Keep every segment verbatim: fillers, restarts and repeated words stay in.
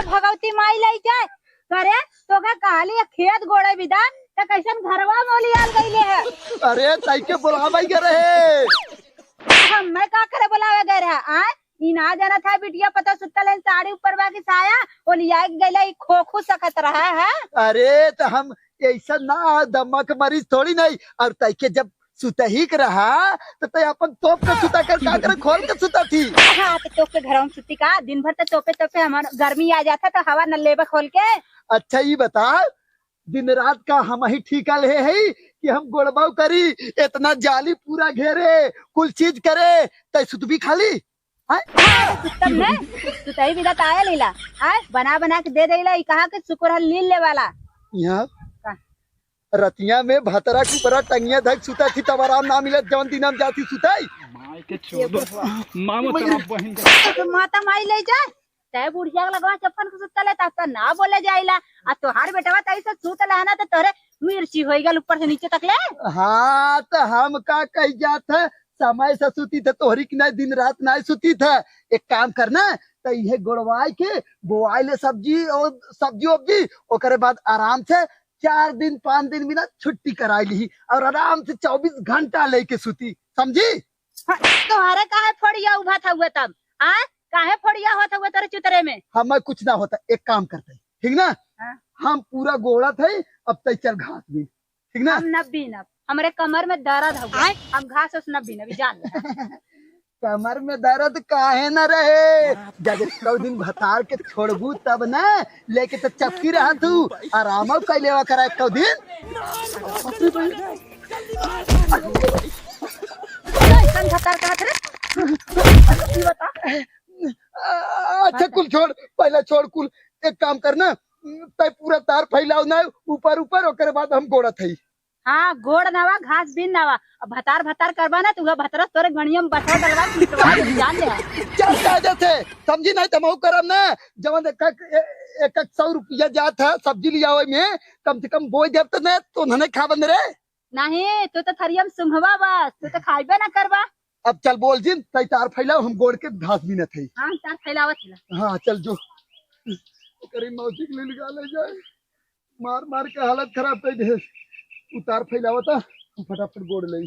भगवती माई लई जाए। करे, तोके कहली ये खेत गोड़े बिदा, त कैसन घरवा में ओलियाल गईले है? अरे, तई के बोलावे के रहे। हम मैं का करे बोलावे गए रहा? आय, ई ना जानत है बिटिया पता सुतल है, साड़ी ऊपर बा कि साया, ओलिया के गईले, ई खोखू सकत रहा है। अरे, त हम ऐसा ना, दम्मा के मरीज थोड़ी नहीं। और तई के जब सुतही के रहा, त तई अपन तोप के सुता कर का करे, खोल के सुता थी। हाँ, त तोप के घरवा में सुती का? दिन भर त तोपे तोपे हमार गर्मी आ जात है, त हवा न लेबे खोल के। अच्छा, ई बता, दिन रात का हम ही ठीका ले है कि हम गोड़बाऊ करी, इतना जाली पूरा घेरे, कुल चीज करे, तई सुतबी खाली? हैं? हाँ, त सुतब ने, सुतही बिदा त आया लीला, हैं? बना बना के दे देला, ई कहा कि शुक्र है लील ले वाला। यहाँ का? रतिया में भतरा कुपरा टंगिया धक सुता थी, तब आराम ना मिलत, जवन दिन हम जाती सुताई। माई के ये चोदो। बुढ़वा। मामो ये तेरा बहिन का। तो माता माई ले जाए, चाहे बुढ़िया के लगवा चप्पन के सुतल है, तब तो ना बोले जाइला। आ तोहार बेटवा तई से सुतल है ना, तो तोरे मिर्ची होई गल ऊपर से नीचे तक ले। हाँ, त हम का कही जात है, समय से सुती थे, तोहरी की नहीं, दिन रात नहीं सुती थे। एक काम करना, त इहे गोड़वाई के बोआई ले सब्जी और सब्जी उब्जी, ओकरे बाद आराम से चार दिन पाँच दिन बिना छुट्टी कराई ली और आराम से चौबीस घंटा लेके सुती, समझी? हाँ, तोहरे काहे फोड़िया उभत हुए तब? आय, काहे फोड़िया होत हुए तोरे चुतरे में? हमें कुछ ना होता, एक काम करते हैं, ठीक ना? हाँ। हम पूरा गोड़त है, अब तई चल घास बीन, ठीक ना? हम न बीनब, हमरे कमर में दर्द हुआ, आय। हम घास उस न बीनब, ई जान ले। कमर में दर्द काहे न रहे? जब एक दिन भतार के छोड़बू तब न, लेके त चपकी रहा तू, आराम कैले वा करा एक दिन। कैसन भतार कहत रे? ई बता। अच्छा, कुल छोड़, पहले छोड़ कुल। एक काम करना, तय पूरा तार फैलाव ना ऊपर ऊपर, ओकरे बाद हम गोड़त हई। हाँ, गोड़ नावा, घास बीन नावा। अब भतार भतार करबा ना, त उहे भतरस तोरे गणिया में बसवा डलवा के मिटवा दे, जान ले। चल, जा, जा से, समझी नहीं, त हमहू करब ना। जवन एक एक, ए-, एक एक सौ रुपया जात है सब्जी लियावे में, कम से कम बोई देब त ना, तो उन्हने खाबन रे। नहीं, तू तो थरिया में सुंघबा बस, तू तो खाइबे ना करबा। अब चल बोल जिन, तई तार फैलाव, हम गोड़ के घास बीनत हई। हाँ, तार फैलावत हई। हाँ, चल जो। ओकरी मौसी के लिए निकाले जाए। मार मार के हालत खराब कर दे। उ तार फैलावता, हम फटाफट गोड़ लेई।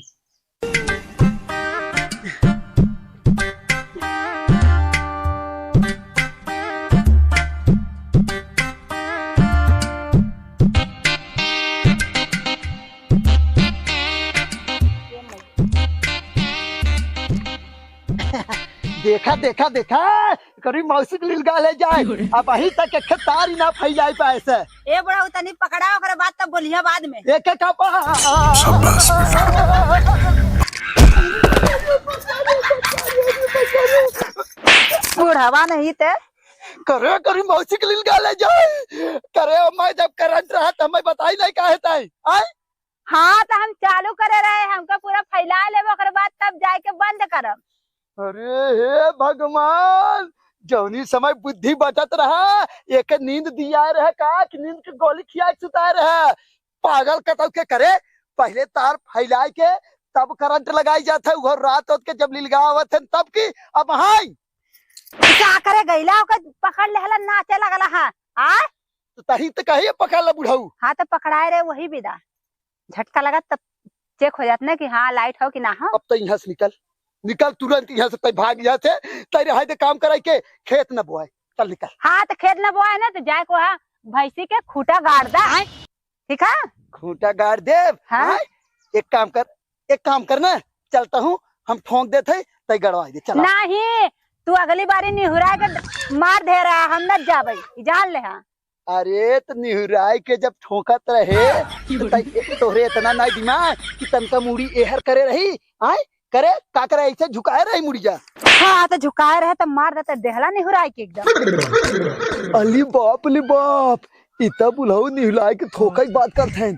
देखा, देखा, देखा, करी मौसी के लीलगाल है जाए। अब अही तक एक तार ही ना फैलाई पाए से। ए बड़ा, तनी पकड़ा, ओकरे बाद तब बोलिया बाद में। एक एक आप शाबाश बेटा। बुढ़ावा नहीं ते। करे करी मौसी के लीलगाल है जाए। करे, मैं जब करंट रहा त मैं बताई नहीं काहे ताई। आय? हाँ, त हम चालू करे रहे, हमका पूरा फैला लेबे, ओकरे बाद तब जाए के बंद करब। अरे हे भगवान, जौनी समय बुद्धि बचत रहा, एक नींद दिया रहे का कि नींद के गोली खिया के सुता रहे। पागल कतौ के करे, पहले तार फैलाए के तब करंट लगाई जात है, उहो रात होत के जब लिलगा आवत है तब की। अब हाय का करे गईला, ओकर पकड़ लेहला, नाचे लगला। हाँ, आ? तो तही तो कहिए पकड़ ला बुढ़ऊ। हाँ, तो पकड़ाए रहे वही विदा। झटका लगा तब चेक हो जात ना कि हाँ, लाइट हो कि ना हो। अब तो यहाँ से निकल, निकल तुरंत यहाँ से, तै भाग यहाँ से। तै रहे दे काम कराई के, खेत न बोआए, चल निकल। हाँ, तो खेत न बोआए ना, तो जाए को हाँ, भैंसी के खूंटा गाड़ दा। आय। ठीक है? खूंटा गाड़ देब। हाँ। आय, एक काम कर, एक काम कर ना, चलता हूँ, हम ठोंक देत है, तै गड़वाई दे, चला। नहीं, तू अगली बारी निहुरा के मार दे रहा, हम न जाबे, जान ले हाँ। अरे, त निहुराई के जब ठोकत रहे, त तै-, तोहरे इतना ना दिमाग कि तनका मुड़ी एहर करे रही, आय? करे, का करे, ऐसे झुकाए रही मुड़िया? हाँ, त झुकाए रहे, त मार देते देहला निहुराई के एकदम। अली बाप, अली बाप, इ त बुढ़ऊ निहुराई के ठोकई बात करत हैं।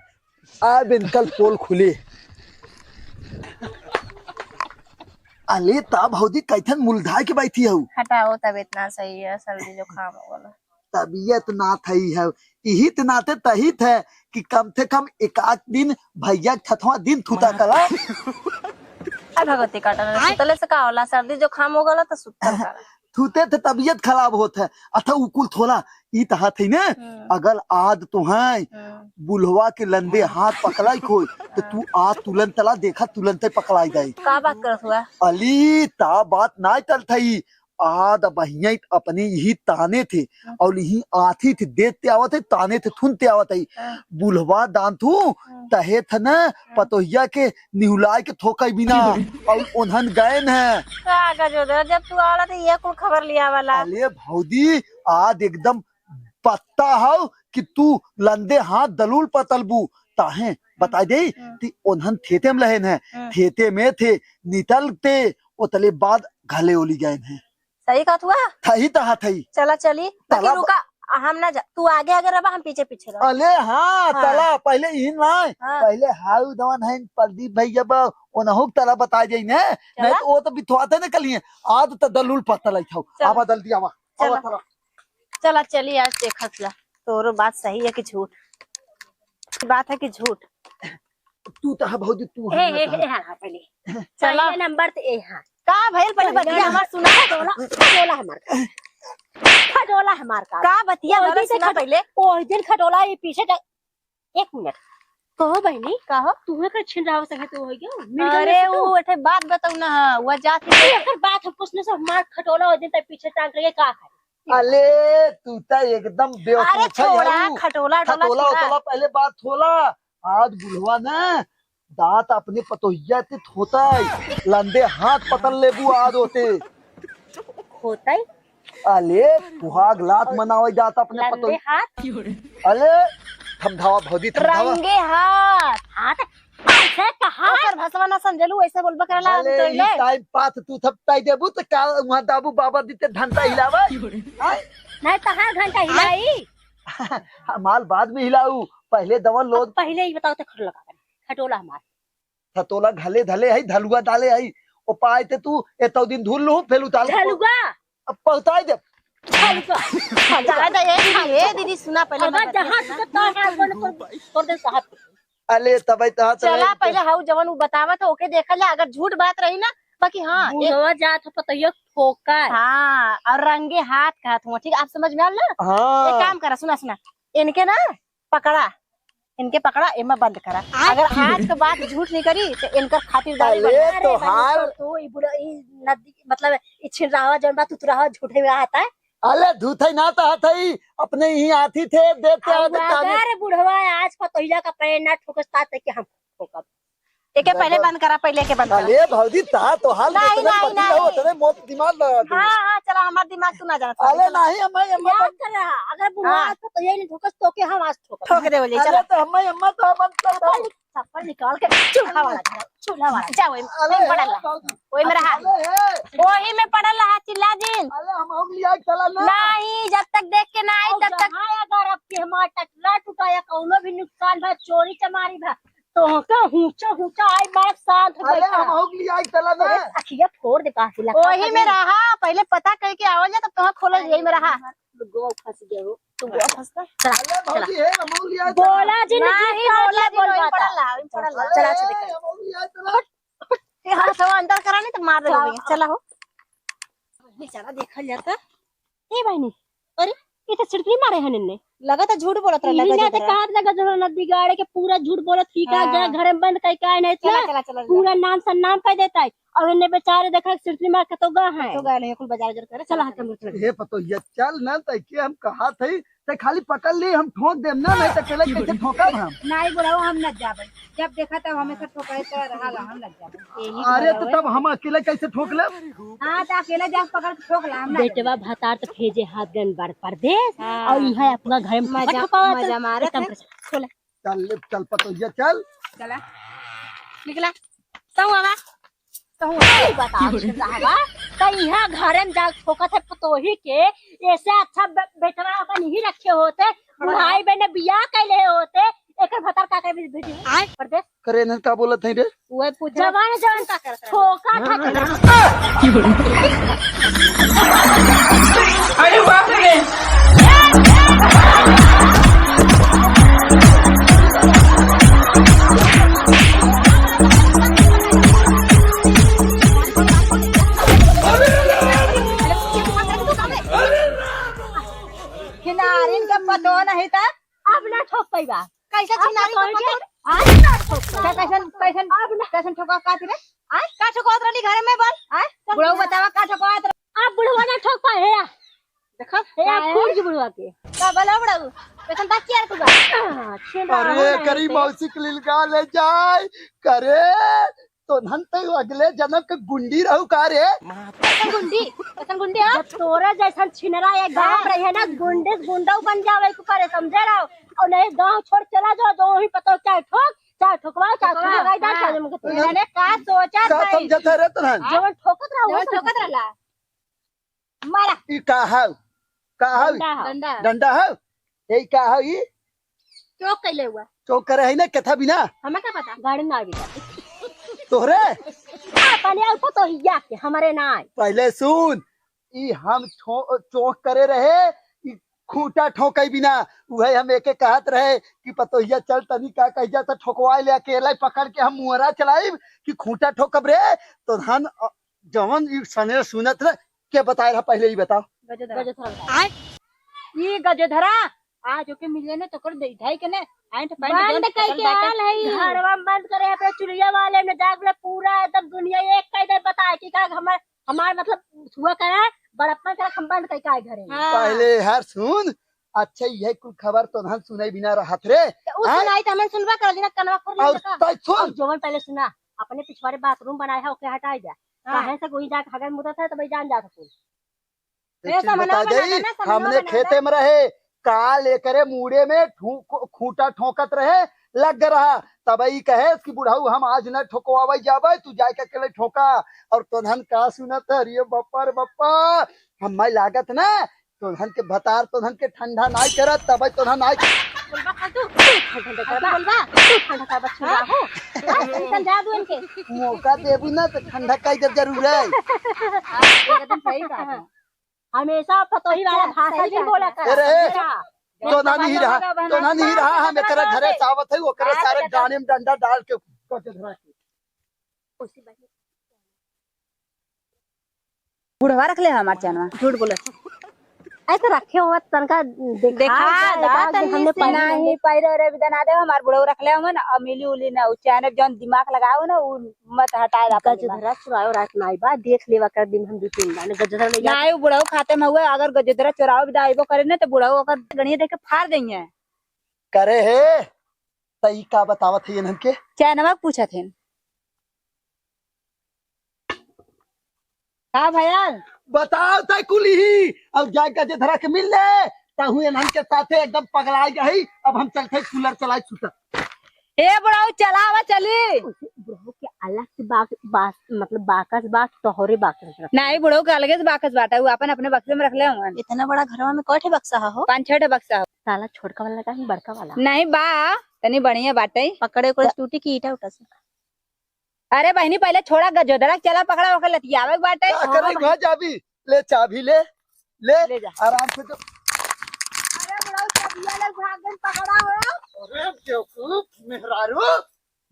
अब इनकल पोल खुले। अले ता भौजी कैथन मुलधाय के बैठी हऊ? हटाओ, तब इतना सही है, सर्दी जुकाम हो गला। तबीयत ना थई है, इही त नाते तही थे कि कम से कम एक आध दिन भैया के थथवा दिन थूता कला। आ भगवती काटा ना, सुतले से का होला? सर्दी जुकाम हो गला त सुतल करा। थूते थे तबियत खराब होत है। अथा उ कुल थोला, ई तहा थे ने, हम्म। अगर आद तो है, हम्म। बुढ़वा के लंदे हाथ पकड़ाई खोई, तो तू आ तुलन तला देखा, तुलन ते पकड़ाई जाई। का बात करत हुआ? अली, ता बात नाई टल थई। आद बहिया अपने यही ताने थे, हम्म। और यही आथी थे, देते आवत है, ताने थे, थुनते आवत है। हाँ। बुढ़वा दान थू, हम्म। तहे थे न, हम्म। पतोहिया के निहुलाए के थोकई बिना, और उन्हन गए न। का गजोदर, जब तू आला तो ये कुल खबर लिया वाला। अले भौजी, आद एकदम पत्ता हौ कि तू लंदे हाथ दलूल पतलबू, ताहे बताई दे हम्म। कि ओन्हन थेते में लहेन है, हम्म। थेते में थे नितलते, ओतले बाद घले ओली गए हैं। सही कहत हुआ? थही तहा थही। चला चली, बाकी तला ब- रुका, हम ना जा, तू आगे आगे रहा, हम पीछे पीछे रहा। अले हाँ, हाँ। तला पहले ही ना, हाँ। पहले हाउ दवन है प्रदीप भैया बा, ओनहु के तला बताई दे ने, चला। नहीं तो वो तो बिथवाते न कलिए, आज तो दलूल पत्ता लाई था, चला। आवा जल्दी आवा, आवा चला। तला। चला, चली आज देखत ला। तोरो बात सही है कि झूठ? बात है कि झूठ? तू तो है भौजी, तू ए, है ए, ना ए, हाँ, हाँ, पहले। चला। पहले नंबर तो ए, हाँ। का भइल? पहले पहले बतिया नंबर हमार सुना। खटोला, खटोला हमार का। खटोला हमार का। का बतिया ओही भला दिन सुना खट-, पहले। ओही दिन खटोला ये पीछे जा-, एक मिनट। कहो बहनी, कहो। तू है का छिन रहा हो सके तो हो गया? मिल गई अरे, ऐसे तो? वो एठे बात बताऊ ना, वो जाती ए, अगर बात हम कुछ नहीं सब हमार खटोला ओही दिन तक पीछे टांग के का है? अले, तू त एकदम बेवकूफ अरे है छोड़ा, यार। खटोला, टोला खटोला, छोड़ा। उतोला, पहले बात होला। आज बुढ़वा न दांत अपने पतोहिया ते थोता है, लंदे हाथ पकड़ लेबू आज होते। होता है? अले, सुहाग लात मनावे जात अपने लंदे पतोहिया। हाथ? अले, थमधावा भौजी, थमधावा। रंगे हाथ। हाथ? ऐसे कहा? ओकर भसवा ना समझलू, ऐसे बोलबा करला अरे, हम तो ई ले। टाइम पाथ तू थपटाई देबू त का वहाँ दाबू बाबा दीते घंटा हिलावा? आय? नहीं, तहार घंटा हिलाई। हमार बाद में हिलाऊ, पहले दवन अब लोग। पहले ही बताओ तो खटोला का करे? खटोला हमार। खटोला घले धले है, धलुआ डाले है। ओ पाए ते तू एतौ दिन धुल लू, फेल उतार। धलुआ? अब पहुँचाई दे। धलुआ। धलुआ। दादा, ए, ए दीदी, सुना पहले अगर मैं बतिया जहाँ सुना। से तो है, कौन, कौन, कौन दे साहब? अले, तबई तो हाथ चला, लगे। पहले हाउ जवन उ बतावत है, ओके देखल जा, अगर झूठ बात रही ना, बाकी हाँ, एक बुढ़वा जात है, पतोहिया ठोकर। हाँ, और रंगे हाथ कहत हुआ, ठीक, आप समझ में आल ना? हाँ। एक काम करा, सुना, सुना, इनके ना पकड़ा, इनके पकड़ा, एमा बंद करा। आ? अगर आज के बात झूठ नहीं करी, तो इनकर खातिरदारी अले, बढ़िया। अरे, तो बनी हाल तो तू, ई बुढ़ा, ई नदी, मतलब, ई छिनरावा जौन बा, तुतरावा झूठे में रहता है। अले, झूठे ना तो हथई, अपने ही हाथी थे, देते आ, आते ताने। अगर बुढ़वा आज पतोहिया का पैर ना ठोकस, ता तक के हम ठोकब। एके पहिले बंद करा, पहिले एके बंद करा। अरे भौजी, ता तो हाल नहीं, जितने नहीं, पति नहीं। हो, उतने मौत दिमाग लगा दे। हाँ, हाँ, चला, हमार दिमाग तू ना जाना। अरे चला। नहीं, हम, हम याद कर रहा, अगर बुढ़वा हाँ। आज पतोहिया नहीं ठोकस, तो के हम आज ठोकब। ठोक दे बोलिए, अरे चला। तो हम, हम तो बंद कर दो। चप्पल निकाल के चूल्हा वाला घर, चूल्हा वाला। जा, वही, अरे वही में पड़ल रहा। बाबू। वही में रहा। अरे हे। वही में पड़ल रहा, चिल्ला जिन। अरे हम, हम लिया के चला ना। नहीं, जब तक देख के ना आई, और तब तक। जहाँ अगर अब के हमार टटला टूटा या कौनो भी नुकसान भा, चोरी चमारी भा, तो का हुचा हुचा आई, मार शांत अरे बैठा। हम, हम लिया के चला ना। अरे अखिया फोड़ दे, काहे लगा वही में रहा, पहिले पता करके आवल जा, तब तोहार खोलल, यही में रहा। गोवा फंस गया हो। तू गोवा फंस गया? चला, अरे चला। भौजी, हे, हम लोग लिया बोला जी, नहीं, नहीं, बोला जी, बोल नहीं, जाता। पड़ल रहा, पड़ल रहा। अरे, चला, चला, चला। हम लोग लिया चला। ए, हाँ, सब अंदर करा नहीं तो मार देबो चला। भैया। चला हो। बेचारा देखल जाता। ए बहनी, अरे, ये तो छिड़कनी मारे हन इनने। लगा तो झूठ बोलत रहा, इन्हीं लगा ने तो झूठ। कहा लगा जो नदी गाड़े के पूरा झूठ बोलत की का हाँ। गया, घर में बंद कर का नहीं चला, था। चला, चला, चला। पूरा नाम सन्नाम कर देता है। अब इन्हें बेचारे देखा सिरतनी मार के तो गा है। तो गा नहीं, कुल बाजार उजार करे, चला, चला, चला। चल, चल। हे पतोहिया, चल ना, तै के हम कहा थे, तै खाली पकड़ ली, हम ठोक देम ना, नहीं तो अकेले कैसे ठोकब हम? नहीं बुढ़ऊ, हम न जाबे। जब देखा तब हमेशा ठोकाई तो रहा ला, हम न जाबे। यही अरे, तो बुढ़ऊ है। तब हम अकेले कैसे ठोक लेब? हाँ, तो अकेले जा पकड़ के ठोक ला, हम ना बेटवा जाबे। भतार तो भेजे हाथ गन बार परदेश, हाँ। और यहाँ अपना घर में मजा, ठोकावा मजा तो मारत एकदम है। परेशान। खोले। चल ले, चल पतोहिया, चल। चला। निकला। तू आवा। तू आवा, बताओ, रहवा। त इहाँ घरे में जाल ठोकत है पतोही के, ऐसे अच्छा बे-, बेटवा अपन ही रखे होते, बुढ़ाई बे ने बियाह कैले होते, एकर भतार का करे भेजी? आय। परदेश। करे न का बोलत है रे? वो पूछा। जवान, जवान का करत रहे? ठोका था। अरे बाप रे। तो नहीं था। अब ना ठोक पाइबा। कैसे अब छिनारी तो के पकड़? आज ना ठोक पाइबा। का कैसन, कैसन, अब ना। कैसन ठोका का रे? आय? का ठोकत रहली घर में बोल? आय? बुढ़ऊ बतावा का ठोकत रह-, अब बुढ़वा ना ठोक पाए है। देखा? ए, काहे? फूट जी बुढ़वा के। का बोला बुढ़ऊ? कैसन बात किया रे तू बा? आ, छिन रहा अरे, है करी के। मौसी के लिलगा ले जाए। करे, तोन्हन तो अगले जन्म के गुंडी रहू का रे? कैसन गुंडी? कैसन गुंडी, हाँ? जब तोरा जैसन छिनरा एक गाँव में रहे ना, गुंडी से गुंडऊ बन जावे तू करे, समझे रहो? और नहीं गाँव छोड़ चला जाओ, जो ही पता हो, चाहे ठोक, चाहे ठोकवाओ, चाहे ठोकवाओ, ठोकवाओ, हाँ। चाहे ठोकवाओ। इन्होंने का सोचा का था? समझत है रे तोन्हन? जवन ठोकत रहो, जवन वो ठोकत रहला। मारा। ई का हौ? का हौ? डंडा हौ। डंडा। डंडा हौ? ए, ई का हौ ई? चौक कैले हुआ। चौक करे है ना, कथा बिना? हमें का पता? गाड़ी ना आवे। तोहरे? अपने ऊपर तो हिया के, हमारे ना आए। पहले सुन, ई हम छो-, चौक करे रहे, ई खूंटा ठोकै बिना। उहे हम एके कहत रहे कि पतोहिया चल तनी का कह जा त ठोकवाए ले, अकेला ही पकड़ के हम मुहरा चलाइब कि खूंटा ठोकब रे। तो धन, अ, जवन ई सने सुनत रहे, के बताए रहा पहले ही बताओ। गजोधरा। गजोधरा बताए। आय? ई गजोधरा, आज ओके मिले ने तो कर दे, धाई के ने, आंट पैंट बंद जौन कई फटल के बाटे। आल है। घरवा में बंद करे अपने चुलिया वाले में जाग ले, पूरा एकदम दुनिया एक कह दे बताए कि का हमार, हमार मतलब हुआ करे, बड़प्पन करे हम बंद कई का घरे। हाँ। पहले हर सुन, अच्छा, यह कुल खबर तो हम सुनाई बिना रहत रे। तो उ आय? सुनाई तो हमें सुनबा कर लेना, कनवा खोल और लेना का। तै सुन। और जवन पहले सुना, अपने पिछवाड़े बाथरूम बनाए है, ओके हटाई जा। हाँ। काहे से कोई जाके हगन मुदत है, तो भाई जान जा सकूँ। एक ए, चीज समनवा बता बना दे, देना, समनवा हमने बना खेते देना। में रहे, काल एकरे मूड़े में ठू-, खू-, खूंटा ठोकत रहे, लग रहा। तब ई कहे कि बुढ़ऊ हम आज न ठोकवावे जाबे, तू जाके अकेले ठोका। और तोन्हन का सुनत है, अरे बप्पा रे बप्पा, हम्मे लागत ना, तोन्हन के भतार तोन्हन के ठंडा नाई करत, तब तोन्हन नाई बोलबा का तू? तू ठंडा करबा? बोलबा? तू ठंडा करबा, छुआ हो? हाँ? समझा दू इनके। मौका देबू ना तो ठंडा का इधर जरूर है। एकदम सही बात है। हमेशा पतोही वाला अच्छा, भाषा सही भी बात बोला है। कर। अरे, अच्छा। तो नानी ही रहा, तो नानी ही रहा, हम एकरे घरे से आवत है, ओकरे सारे गाने में डंडा डाल के, करके धरा के। बुढ़वा रख ले हमार चनवा। झूठ बोलत। ऐसे रखे हुआ तनका देखा देखा जाए, दा, एकाध दिन तनी हमने से। पहले नहीं, पहले रे विदा ना दे, हमार बुढ़ऊ रख ले हमन, अमीली उली ना, उ चैनल जौन दिमाग लगाओ ना, उ मत हटाए दा अपने दिमाग। गजधरा चुरायो रात नाई बा, देख लेवा कर दिन हम दू तीन बार गजधरा ले जाते। नाई, उ बुढ़ऊ खाते में हुए, अगर गजधरा चुराओ विदा आइबो करे ना, तो बुढ़ऊ ओकर गणिया देख के फाड़ देंगे। करे हे, त ई का बतावत है इन्हन के? चैनवा पूछत है। का भयल? बताओ तै कुली ही, अब जाके गजधरा के मिल ले, तहु इन्हन के साथे एकदम पगलाइ गई। अब हम चलते कूलर चलाई छूटा। ए बुढ़ऊ, चलावा चली। बुढ़ऊ के अलग से बाक-, बास-, मतलब बाकस बा, तोहरे बाकस बा। नहीं, बुढ़ऊ के अलगे से बाकस बाटे, उ अपन अपने बक्से में रख ले हवन। इतना बड़ा घरवा में कै ठे बक्सा हो? पाँच छह ठे बक्सा हो। साला छोटका वाला का ही बड़का वाला? नहीं बा, तनी बढ़िया बाटे। पकड़े ओकरे से टूटी की ईटा उटा से? अरे बहिनी, पहले छोड़ा गजोधरा के, चला पकड़ा, ओकर लतियावे के बाटे। का करे, वहाँ चाबी ले, चाबी ले, ले, ले जा। आराम से जो। अरे बुढ़ऊ, चाबिया ले भाग गई, पकड़ा हो। अरे बेवकूफ मेहरारू,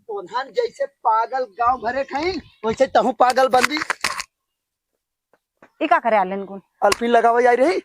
तोन्हन जैसे पागल गांव भरे खइन, वैसे तहूँ पागल बनबी। ई का करे आलेन कुल? अलपिन लगावे आई रही।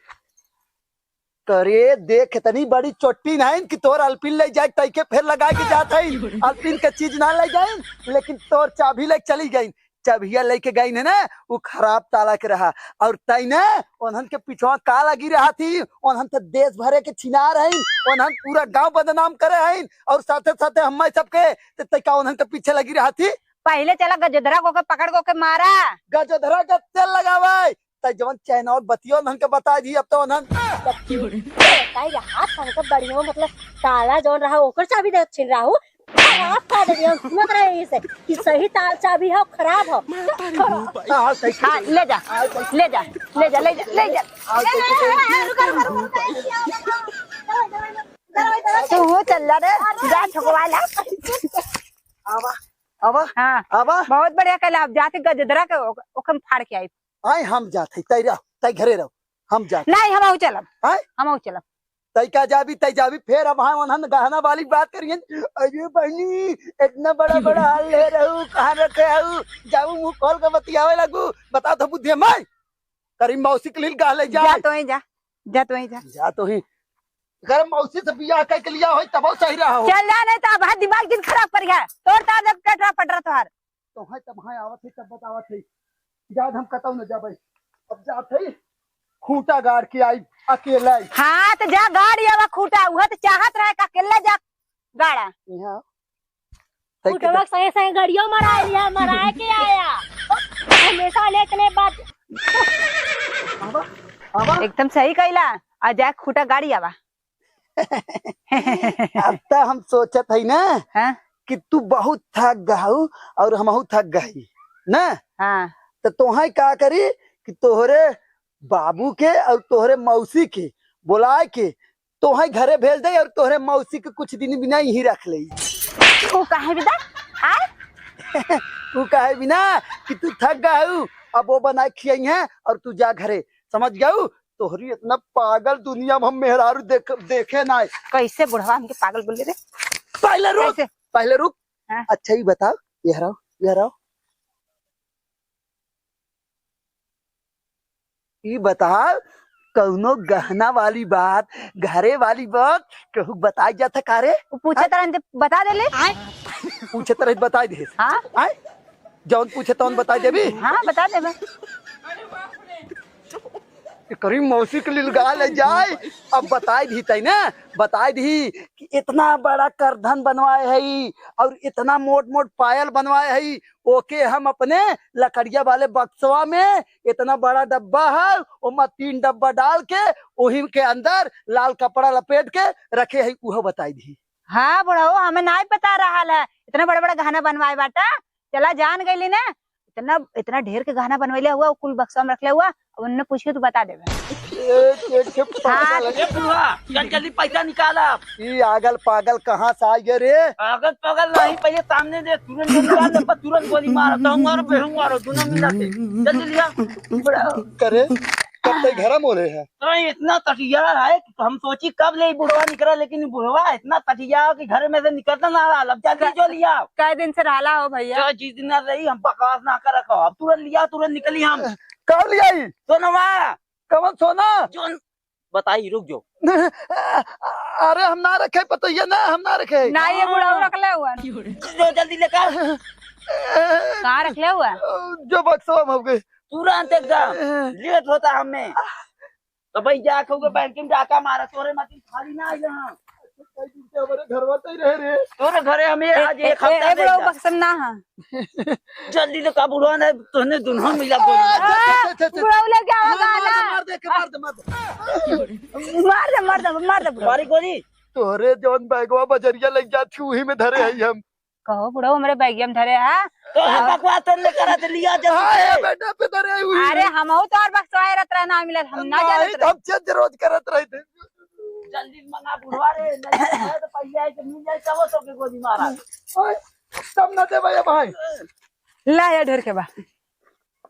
करे देख, इतनी बड़ी चोट्टी नहीं कि तोर अलपिन ले जाए, तैके फेर लगाए के जात है। अलपिन के चीज ना ले जाए, लेकिन तोर चाबी ले चली गई। चाबिया लेके गई है ना, वो खराब ताला के रहा। और तैने उन्हन के पिछवा का लगी रहा थी, उन्हन तो देश भरे के छिनार हैं, उन्हन पूरा गांव बदनाम करे हैं, और साथे साथे हम्मे सबके, ते तै का उन्हन के पीछे लगी रहा थी? पहले चला गजोधरा को के पकड़ को के मारा। गजोधरा का तेल लगावे, तै जवन चैनवा बतियो उन्हन के बता दी, अब तो उन्हन। ताई रहा, तनका बढ़िया, मतलब, ताला जौन रहा, ओकर चाबी दे छिन रहू। खराब कर दे, हम सुनत रहे इसे, कि सही ता-, चाबी हो, खराब हो। हाँ, सही। हाँ, ले जा, ले जा, ले जा, ले जा, ले जा। रुका, रुका, रुका, रुका। तू हो चल जा रे, जा ठोकवा ला। आवा, आवा, हाँ, आवा। बहुत बढ़िया कहला, अब जाके गजोधरा के ओक-, ओकम फाड़ के आई। आए हम जात है, तै रह, तै घरे रहो, हम जात। नहीं, हम आऊ चलब। आए? हम आऊ चलब। तै का जाबी, तै जाबी, फेर अब हाँ उन्हन गहना वाली बात करिए। अरे बहनी, इतना बड़ा बड़ा हाल ले रहू, कहाँ रखे हऊ? जाऊ मुँह खोल के बतियावे लगू, बता दो बुद्धि माई। करी मौसी के लील गह ले जा। जा तो ही जा, जा तो ही जा। जा तो ही। अगर मौसी से बियाह कइके लिया होई, तबो सही रहा हो। चल जा, नहीं तो अब है दिमाग जिन खराब करिहा। तोर तार जब टटरा पटरा तोहार। तो है तब है आवत है, तब बतावत है। जाद हम कतौ न जाबै। अब जात है, खूंटा गाड़ के आई अकेला ही। हाँ, तो जा गाड़ आवा खूंटा। उहे तो चाहत रहे कि अकेला जा गाड़ा। यहाँ खूंटवा सही सही गड़ियो मराए लिया, मराए के आया। हमेशा ले इतने बात। आवा, आवा। एकदम सही कइला, आ जा खूंटा गाड़ी आवा। अब त हम सोचत हई ना हाँ? कि तू बहुत थक गहू और हमहू थक गई ना। हाँ। तो तोहे का करी कि तोहरे बाबू के और तोहरे मौसी के बोलाए के तोहे घरे भेज दे और तोहरे मौसी के कुछ दिन बिना यहीं रख ले। ऊ काहे बिदा? आय? ऊ काहे बिना कि तू थक गहू, अब वो बनाए खियाई है और तू जा घरे, समझ गऊ? तोहरी इतना पागल दुनिया में हम मेहरारू देख, देखे ना। कैसे बुढ़वा हमके पागल बोले रे? पहले रुक, कैसे? पहले रुक। हाँ। अच्छा, ई बताओ, ये हराओ, ये हराओ। ई बताओ, कौनो गहना वाली बात, घरे वाली बात, केहू बताई जात है का रे? उ पूछे हाँ? तरह से बता देले। पूछे तरह से बताई दे। हाँ? आय? जौन पूछे तौन बताई देबी? हाँ, बता देबे। एकरी मौसी के लिलगा ले जाए। अब बताई दी तई ना, बताई दी कि इतना बड़ा करधन बनवाए है ई और इतना मोट मोट पायल बनवाए है ई, ओके हम अपने लकड़िया वाले बक्सवा में इतना बड़ा डब्बा है, ओमा तीन डब्बा डाल के ओही के अंदर लाल कपड़ा लपेट के रखे है, उहो बताई दी। हाँ बुढ़ऊ, हमें नाई पता रहल है, इतना बड़ा बड़ा गहना बनवाए बाटा। चला जान गइली ना, इतना, इतना ढेर के गहना बनवैले हुआ, कुल बक्सा में रखले हुआ, अब उनने पूछियो तो बता देबे। एक, एक के हाँ। पागल है। ए बुढ़वा, चल जल्दी पैसा निकाल अब। ई आगल पागल कहाँ से आ गए रे? आगल पागल नहीं, पहले सामने दे, तुरंत निकाल ले, पर तुरंत गोली मारो, तो हम मारो, बेहू मारो, दोनों मिला के। जल्दी लिया। बुढ़वा। करे, कब तक घर में हो रहे हैं? तो इतना तटिया है कि हम सोची कब ले बुढ़वा निकला, लेकिन बुढ़वा इतना तटिया हो कि घर में से निकलता ना रहा। अब जल्दी जो लिया। कै दिन से रहला हो भैया? जो जिस दिन ना रही, हम बकवास ना कर रखो। अब तुरंत लिया, तुरंत निकली हम। कब लियाई? सोनवा। कवन सोना? जोन बताई, रुक जो। अरे हम ना रखे पतोहिया ना, हम ना रखे। ना, ये बुढ़ऊ रख ले हुआ। जो जल्दी लेकर। कहाँ रख ले हुआ? जो बक्सवा में हो गए। तुरंत एकदम। लेट होता हमें। तो भाई जा, कहूँगा बैंक में डाका मारा, तोरे मती खाली ना आई यहाँ। कई दिन से हमारे घरवा तई रहे रे। तोरे घरे हमें ए, आज ए, एक ए, हफ्ता ए, दे बुढ़ऊ जा। बक्सम ना है। जल्दी ले का बुढ़वा ने, तोहने दुन्हो मिला गोली। अच्छा, अच्छा, अच्छा, अच्छा। बुढ़ऊ ले क्या होगा मार दे, ना? मार दे, के मार दे, मार दे। मार दे, मार दे, मार दे बुढ़ऊ। मारी गोली। तोहरे जौन बैगवा बजरिया लग जात थी, वही में धरे हई हम। कहो बुढ़ऊ, हमरे बैगिया में धरे है। तो हम बकवास तो ले करा दे लिया जब हाँ, से। ये बेटा पे धरे हुई। अरे हमहू तो और बक्सवाए रहत रहे ना मिलल, हम ना नहीं, जानत रहे। हम चेंज रोज करत रहे थे। जल्दी मंगा बुढ़वा रे, नहीं तो पहले आई तो मिल जाए, तब तो के गोली मारा। ओए, तब ना दे भैया भाई। ला ये ढेर के बा।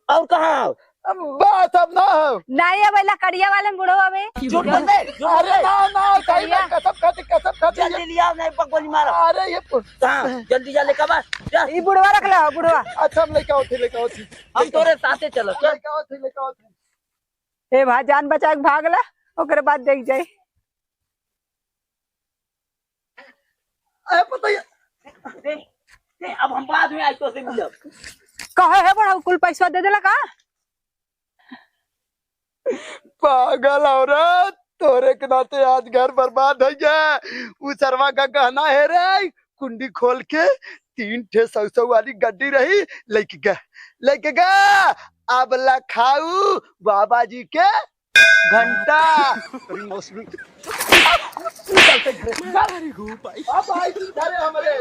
और कहाँ हो? अब बात अब ना हो। नहीं, अब लकड़िया वाले में बुढ़वा बे। झूठ बोल दे, झूठ बोल अरे दे। ना, ना, कहीं ना, करिया। कसम खाती, कसम खाती। जल्दी लिया, नहीं पक गोली मारा। अरे ये पु- कहाँ? जल्दी जा, लेकर बा, जा। ई बुढ़वा रख ला, बुढ़वा। अच्छा, हम लेके आओ थे, लेके आओ थे। हम तोरे साथे चलो, चल। लेके आओ थे, लेके आओ थे। ए भाई, जान बचा के भाग ला, ओकरे बाद देख जाई। ए, पता ही दे, दे, अब हम बाद में आई तो से मिलब। कहे है बड़ा, कुल पैसा दे देला का? पागल औरत, तोरे के नाते आज घर बर्बाद हो गया। उ सरवा का गहना है रे, कुंडी खोल के तीन ठे सौ सौ वाली गड्डी रही, लेके गया, लेके गया। अब ला खाऊ बाबा जी के घंटा। अरे मौसमी। निकलते घरे। अब आई तू घरे हमरे।